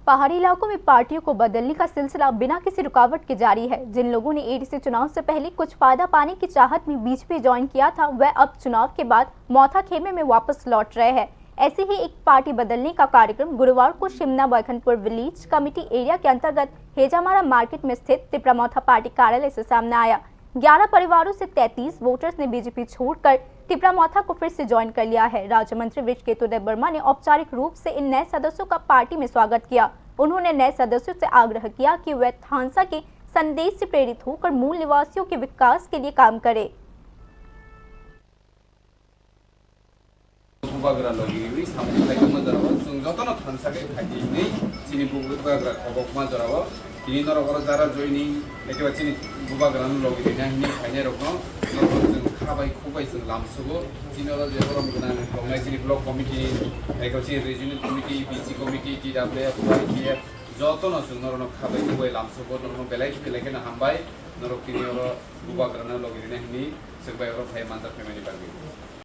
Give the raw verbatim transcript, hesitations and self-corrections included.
पहाड़ी इलाकों में पार्टियों को बदलने का सिलसिला बिना किसी रुकावट के जारी है। जिन लोगों ने एडीसी चुनाव से पहले कुछ फायदा पाने की चाहत में बीजेपी ज्वाइन किया था, वह अब चुनाव के बाद मौथा खेमे में वापस लौट रहे हैं। ऐसे ही एक पार्टी बदलने का कार्यक्रम गुरुवार को शिमना बैकुंठपुर विलेज कमेटी एरिया के अंतर्गत हेजामारा मार्केट में स्थित तिपरा मौथा पार्टी कार्यालय से सामने आया। ग्यारह परिवारों से तैंतीस वोटर्स ने बीजेपी छोड़कर तिपरा मौथा को फिर से ज्वाइन कर लिया है। राज्य मंत्री वृषकेतु देबबर्मा ने औपचारिक रूप से इन नए सदस्यों का पार्टी में स्वागत किया। उन्होंने नए सदस्यों से आग्रह किया कि वे थानसा के संदेश से प्रेरित होकर मूल निवासियों के विकास के लिए काम करें। Bubagra logi riwi samung khaitongma jorao chwng jotono thansa khe khaitwi hwnwi chini bubagra kobokma jorao tini norok oro jara joining ekiba chini bubagra no logi rina hwnwi khainai rokno norok chwng kha bai khuk bai chwng lamsugo. Chini oro je borom gwnang tongnai chini block committee, ekiba chini regional committee, B C committee, T W F, Y T F, jotono chwng norokno kha bai khuk bai lamsugo, norokno belai belai kheno hambai, norok tini oro bubagra no logi rina hwnwi chwng bai oro phai manjak phaimani bagwi.